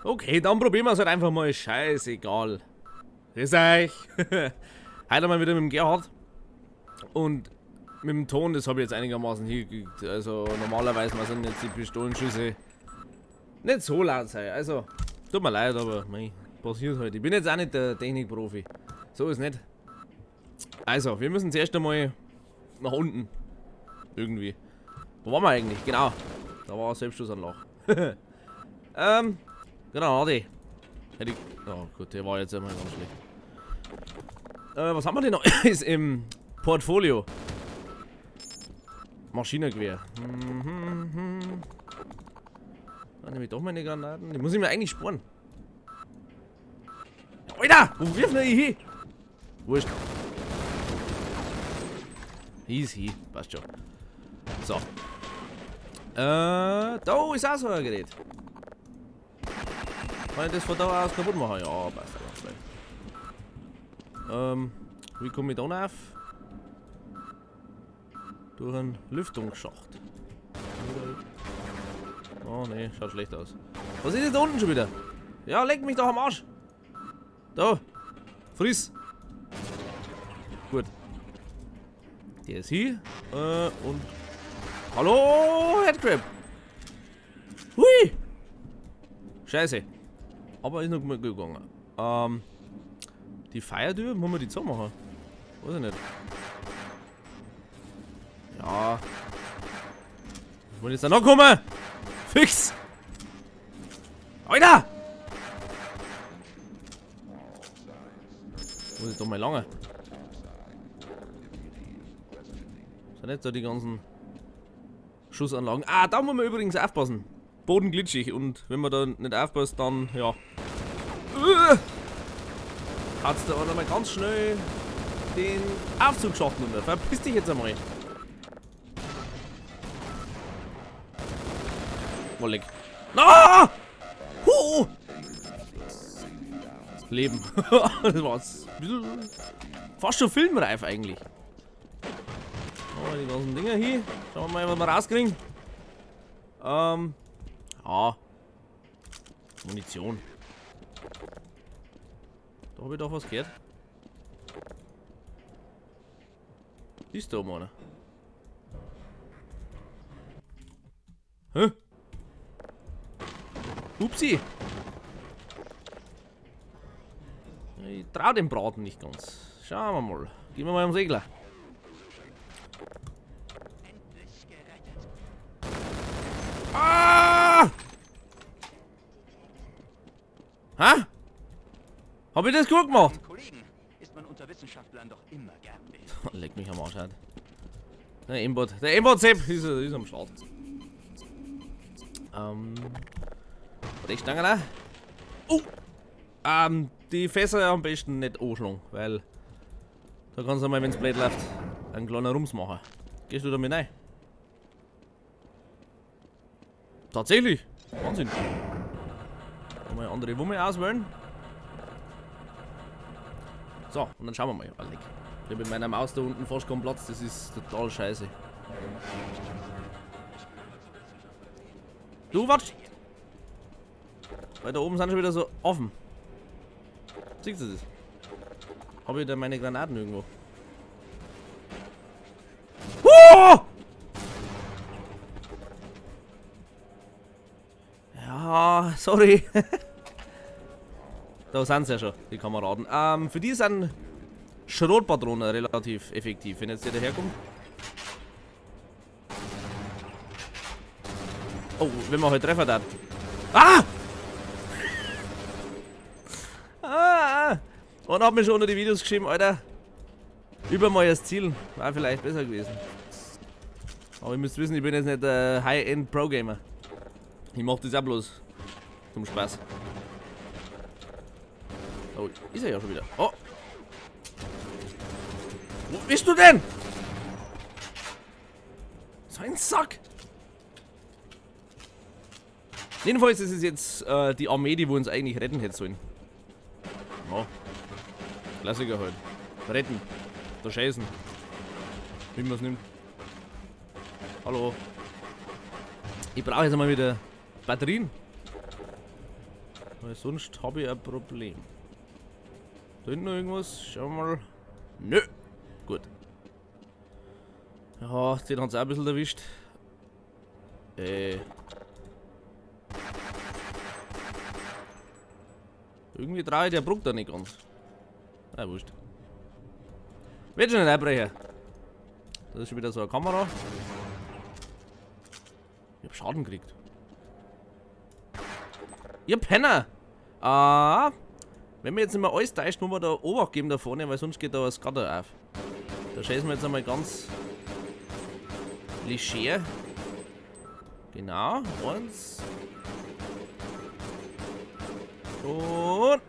Okay, dann probieren wir es halt einfach mal. Scheißegal. Grüß euch. Heute mal wieder mit dem Gerhard. Und mit dem Ton, das habe ich jetzt einigermaßen hingekriegt. Also normalerweise sind jetzt die Pistolenschüsse nicht so laut sein. Also, tut mir leid, aber mei, passiert halt. Ich bin jetzt auch nicht der Technikprofi. So ist nicht. Also, wir müssen zuerst einmal nach unten. Irgendwie. Wo waren wir eigentlich? Genau. Da war eine Selbstschussanlage. Granate. Hätte ich. Oh gut, der war jetzt einmal ganz schlecht. Was haben wir denn noch? Ist im Portfolio. Maschinengewehr. Dann nehme ich doch meine Granaten. Die muss ich mir eigentlich sparen. Alter! Wo wirft denn ich hin? Wurscht. Easy. Passt schon. So. Da ist auch so ein Gerät. Kann ich das von da aus kaputt machen? Ja, passt ganz schnell. Wie komme ich da auf? Durch einen Lüftungsschacht. Oh ne, schaut schlecht aus. Was ist denn da unten schon wieder? Ja, leck mich doch am Arsch. Da. Friss. Gut. Der ist hier. Und. Hallo, Headcrab. Hui. Scheiße. Aber ist noch gut gegangen. Die Feiertür, muss man die zumachen? Weiß ich nicht. Ja. Wo jetzt da noch kommen? Fix! Alter! Muss ich doch mal lange. Sind nicht so die ganzen Schussanlagen. Ah, da muss man übrigens aufpassen. Boden glitschig und wenn man da nicht aufpasst, dann, ja. Hat's da auch noch mal ganz schnell den Aufzugsschacht runter. Verpiss dich jetzt einmal. Wolleck. Ah! Huh! Leben. Das war's. Fast schon filmreif eigentlich. Oh, die ganzen Dinger hier. Schauen wir mal, was wir rauskriegen. Ja. Munition. Da hab ich doch was gehört. Ist da oben einer? Hä? Upsi! Ich trau dem Braten nicht ganz. Schauen wir mal. Gehen wir mal am Segler. Ah! Ha? Hab ich das gut gemacht? Kollegen ist man unter Wissenschaftlern doch immer gern. Leck mich am Arsch halt. Der Aimbot. Der Aimbot-Sepp ist am Start. Brechstange da. Oh! Die Fässer am besten nicht anschlagen, weil da kannst du mal, wenn's blöd läuft, einen kleinen Rums machen. Gehst du damit rein? Tatsächlich! Wahnsinn! Mal eine andere Wumme auswählen. So, und dann schauen wir mal. Leck. Ich hab mit meiner Maus da unten fast keinen Platz, das ist total scheiße. Du, warte! Weil da oben sind schon wieder so offen. Siehst du das? Hab ich da meine Granaten irgendwo? Oh! Ja, sorry. Da sind sie ja schon, die Kameraden. Für die sind Schrotpatronen relativ effektiv, wenn jetzt der daherkommt. Oh, wenn man halt treffen darf. Ah! Ah! Und hat mir schon unter die Videos geschrieben, Alter. Über mal das Ziel. War vielleicht besser gewesen. Aber ihr müsst wissen, ich bin jetzt nicht der High-End Pro-Gamer. Ich mach das auch bloß zum Spaß. Oh, ist er ja schon wieder. Oh! Wo bist du denn? So ein Sack! Jedenfalls ist es jetzt die Armee, die wir uns eigentlich retten hätte sollen. Ja. Klassiker halt. Retten. Da scheißen. Wie man's nimmt. Hallo. Ich brauche jetzt einmal wieder Batterien. Weil sonst habe ich ein Problem. Da hinten noch irgendwas? Schauen wir mal. Nö. Gut. Ja, den hat es auch ein bisschen erwischt. Irgendwie traue ich der Brücke da nicht ganz. Na, wurscht. Wird schon nicht einbrechen. Das ist schon wieder so eine Kamera. Ich hab Schaden gekriegt. Ihr Penner! Ah, wenn wir jetzt nicht mehr alles täuscht, muss man da Obacht geben da vorne, weil sonst geht da was Gatter auf. Da schießen wir jetzt einmal ganz leger. Genau, 1. Und.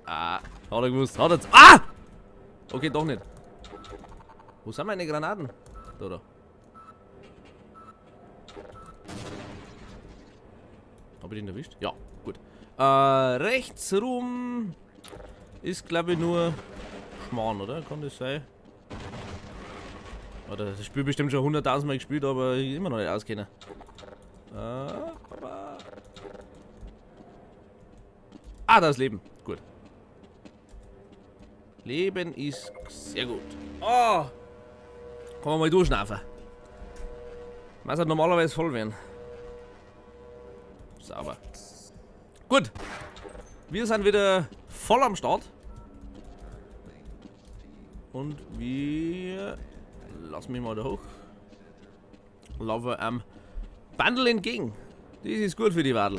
Ah, hat er gewusst. Hat er jetzt. Ah! Okay, doch nicht. Wo sind meine Granaten? Da, da. Hab ich den erwischt? Ja, gut. Rechts rum ist, glaube ich, nur Schmarrn, oder? Kann das sein? Oder das Spiel bestimmt schon 100.000 Mal gespielt, aber ich immer noch nicht auskenne. Aber ah, da ist Leben. Gut. Leben ist sehr gut. Oh! Kann man mal durchschnaufen. Man sollte normalerweise voll werden. Sauber. Gut. Wir sind wieder voll am Start. Und wir... Lass mich mal da hoch. Laufen am Bandel entgegen. Das ist gut für die Wadel.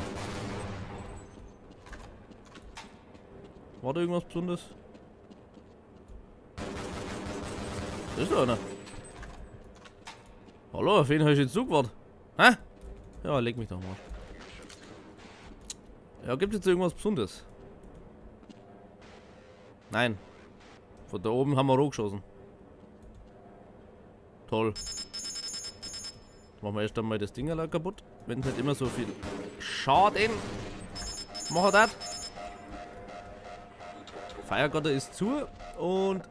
War da irgendwas Besonderes? Da ist doch einer. Hallo, auf wen hab ich jetzt zugewartet? Hä? Ja, leg mich doch mal. Ja, gibt es jetzt irgendwas Besonderes? Nein. Von da oben haben wir hochgeschossen. Toll. Machen wir erst einmal das Ding allein kaputt. Wenn es nicht immer so viel Schaden machen hat. Feiergatter ist zu und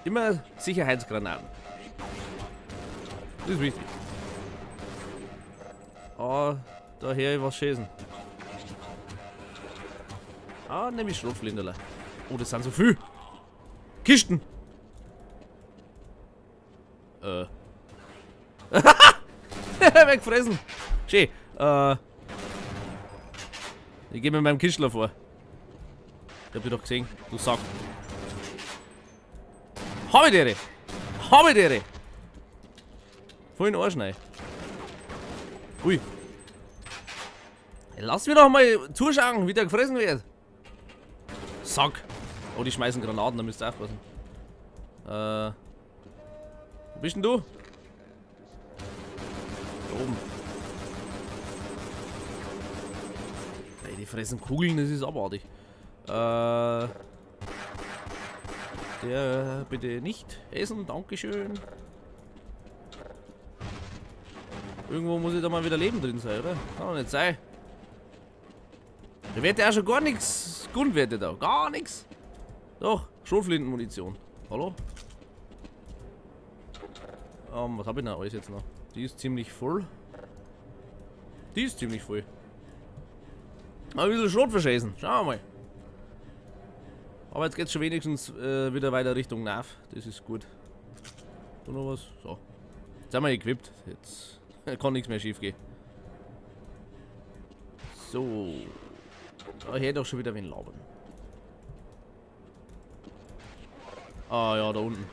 immer Sicherheitsgranaten. Das ist wichtig. Ah, da höre ich was schießen. Ah, nehme ich Schrotflinterle. Oh, das sind so viel. Kisten. Weggefressen. Schön. Ich geh mit meinem Kistler vor. Ich hab dich doch gesehen, du Sack. Hab ich dir! Hab ich dir! Voll in den Arsch rein. Ui. Lass mich doch mal zuschauen, wie der gefressen wird. Sack. Oh, die schmeißen Granaten, da müsst ihr aufpassen. Wo bist denn du? Da oben. Ey, die fressen Kugeln, das ist abartig. Der bitte nicht essen, dankeschön. Irgendwo muss ich da mal wieder Leben drin sein, oder? Kann doch nicht sein. Da wird ja auch schon gar nichts Grundwerte da. Gar nichts. Doch, Schrotflintenmunition. Hallo? Was hab ich denn alles jetzt noch? Die ist ziemlich voll. Die ist ziemlich voll. Mal ein bisschen Schrot verschießen. Schauen wir mal. Aber jetzt geht's schon wenigstens wieder weiter Richtung Nav. Das ist gut. Da noch was? So. Jetzt sind wir equipped. Jetzt kann nichts mehr schief gehen. So. Da hört doch schon wieder wen labern. Ah ja, da unten.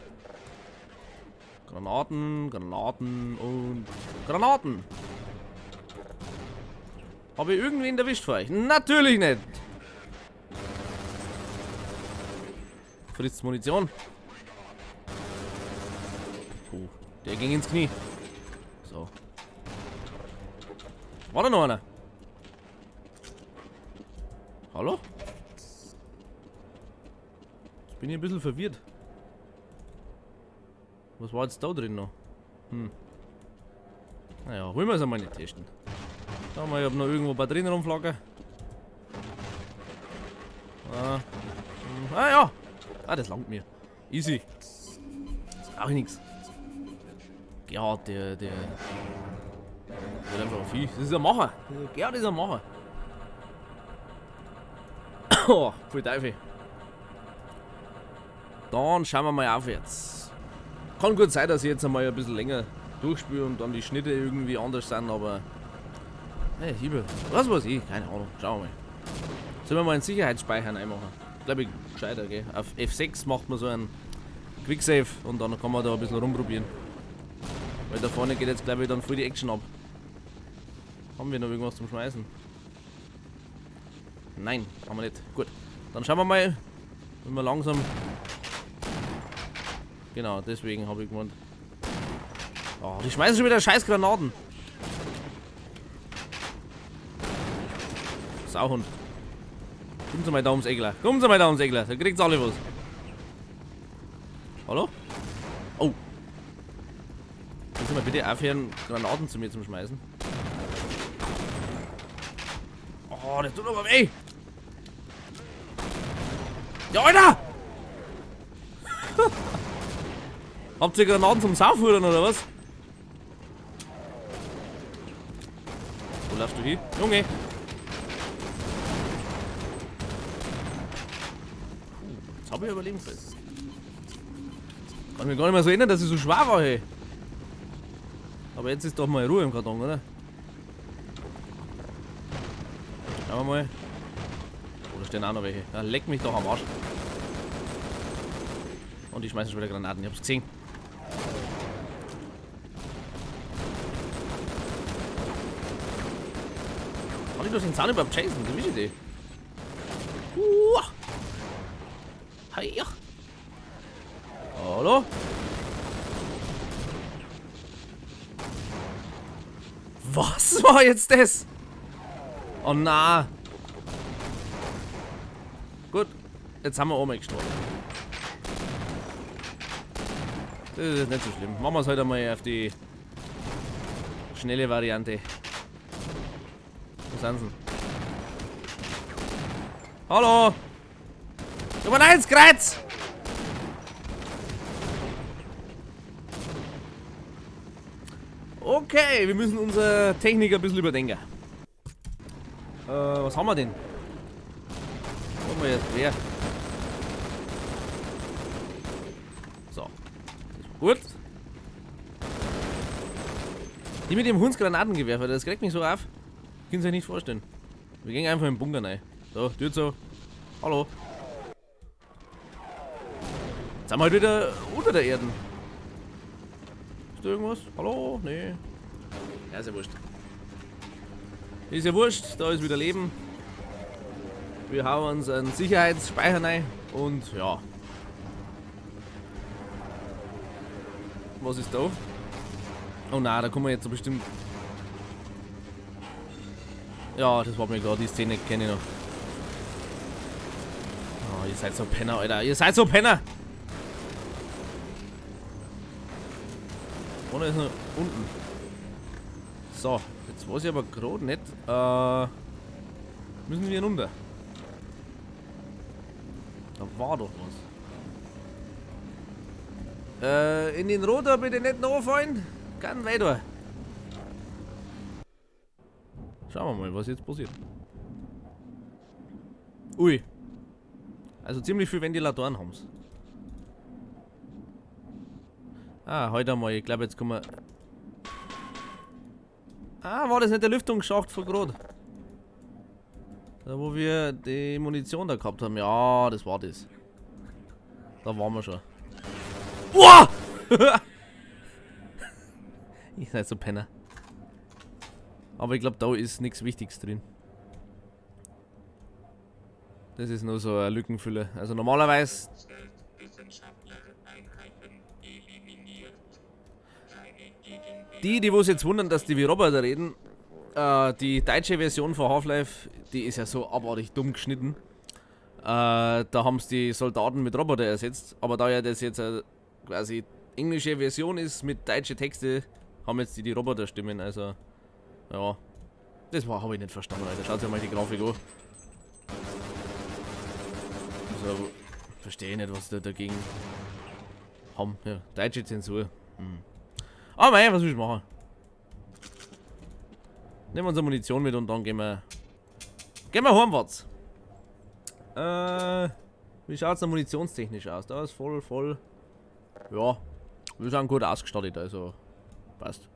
Granaten, Granaten und Granaten. Hab ich irgendwen erwischt für euch? Natürlich nicht. Frisst Munition. Puh, der ging ins Knie. So. War da noch einer? Hallo? Jetzt bin ich ein bisschen verwirrt. Was war jetzt da drin noch? Naja, wollen wir es einmal nicht testen. Schauen wir mal, ob noch irgendwo Batterien rumflackern. Ah. Ah ja! Ah, das langt mir. Easy. Auch nix. Gerhard, der wird einfach ein Vieh. Das ist ein Macher. Gerhard ist ein Macher. Oh, voll Teufel. Dann schauen wir mal aufwärts. Kann gut sein, dass ich jetzt einmal ein bisschen länger durchspiele und dann die Schnitte irgendwie anders sind, aber... Hey, Hiebe. Was weiß ich? Keine Ahnung. Schauen wir mal. Sollen wir mal einen Sicherheitsspeicher reinmachen? Glaube ich, gescheiter, gell? Auf F6 macht man so einen Quicksave und dann kann man da ein bisschen rumprobieren. Weil da vorne geht jetzt, glaube ich, dann voll die Action ab. Haben wir noch irgendwas zum Schmeißen? Nein, haben wir nicht. Gut. Dann schauen wir mal, wenn wir langsam... Genau, deswegen habe ich gemeint. Oh, die schmeißen schon wieder scheiß Granaten. Sauhund. Kommen Sie mal da ums Eckler. Kommen Sie mal da ums Eckler. Da kriegt's alle was. Hallo? Oh. Können Sie mal bitte aufhören, Granaten zu mir zum Schmeißen? Oh, das tut aber weh. Ja, Alter! Habt ihr Granaten zum Saufuhren oder was? Wo läufst du hin? Junge! Puh, jetzt hab ich überleben können. Kann mich gar nicht mehr so erinnern, dass ich so schwer war, hey. Aber jetzt ist doch mal Ruhe im Karton, oder? Schauen wir mal. Oh, da stehen auch noch welche. Ja, leck mich doch am Arsch. Und die schmeißen schon wieder Granaten, ich hab's gesehen. Kann ich durch den Zaun überhaupt chasen? Wie ist die? Uah. Heia. Hallo? Was war jetzt das? Oh na. Gut, jetzt haben wir auch mal gestorben. Das ist nicht so schlimm. Machen wir es heute mal auf die schnelle Variante. Wo sind sie denn? Hallo! Nummer 1, Kreuz! Okay, wir müssen unsere Technik ein bisschen überdenken. Was haben wir denn? Was haben wir jetzt? Wer? So. Das war gut. Die mit dem Hundsgranatengewehr, das kriegt mich so auf. Können Sie sich nicht vorstellen. Wir gehen einfach in den Bunker rein. So, Tür zu. Hallo. Jetzt sind wir halt wieder unter der Erde. Ist da irgendwas? Hallo? Nee. Ja, ist ja wurscht. Ist ja wurscht, da ist wieder Leben. Wir hauen uns einen Sicherheitsspeicher rein und ja. Was ist da? Oh nein, da kommen wir jetzt so bestimmt. Ja, das war mir klar, die Szene kenne ich noch. Oh, ihr seid so Penner, Alter. Ihr seid so Penner! Ohne ist noch unten. So, jetzt weiß ich aber grad nicht. Müssen wir runter? Da war doch was. In den Rotor bitte nicht nachfallen. Kann weiter. Schauen wir mal, was jetzt passiert. Ui. Also ziemlich viel Ventilatoren haben's. Ah, heute einmal. Ich glaube, jetzt kommen wir... Ah, war das nicht der Lüftungsschacht von grad? Da, wo wir die Munition da gehabt haben. Ja, das war das. Da waren wir schon. Uah! Ich seid so Penner. Aber ich glaub, da ist nix Wichtiges drin. Das ist nur so ein Lückenfüller. Also normalerweise... Die, die wo sich jetzt wundern, dass die wie Roboter reden, die deutsche Version von Half-Life, die ist ja so abartig dumm geschnitten. Da haben's die Soldaten mit Roboter ersetzt, aber da ja das jetzt quasi englische Version ist mit deutschen Texte, haben jetzt die Roboterstimmen, also ja, das hab ich nicht verstanden, Alter. Schaut euch mal die Grafik an. Also, verstehe ich nicht, was da dagegen haben. Ja, deutsche Zensur. Aber mei, was will ich machen? Nehmen wir unsere Munition mit und dann gehen wir heimwärts. Wie schaut's denn munitionstechnisch aus? Da ist voll, voll. Ja, wir sind gut ausgestattet, also passt.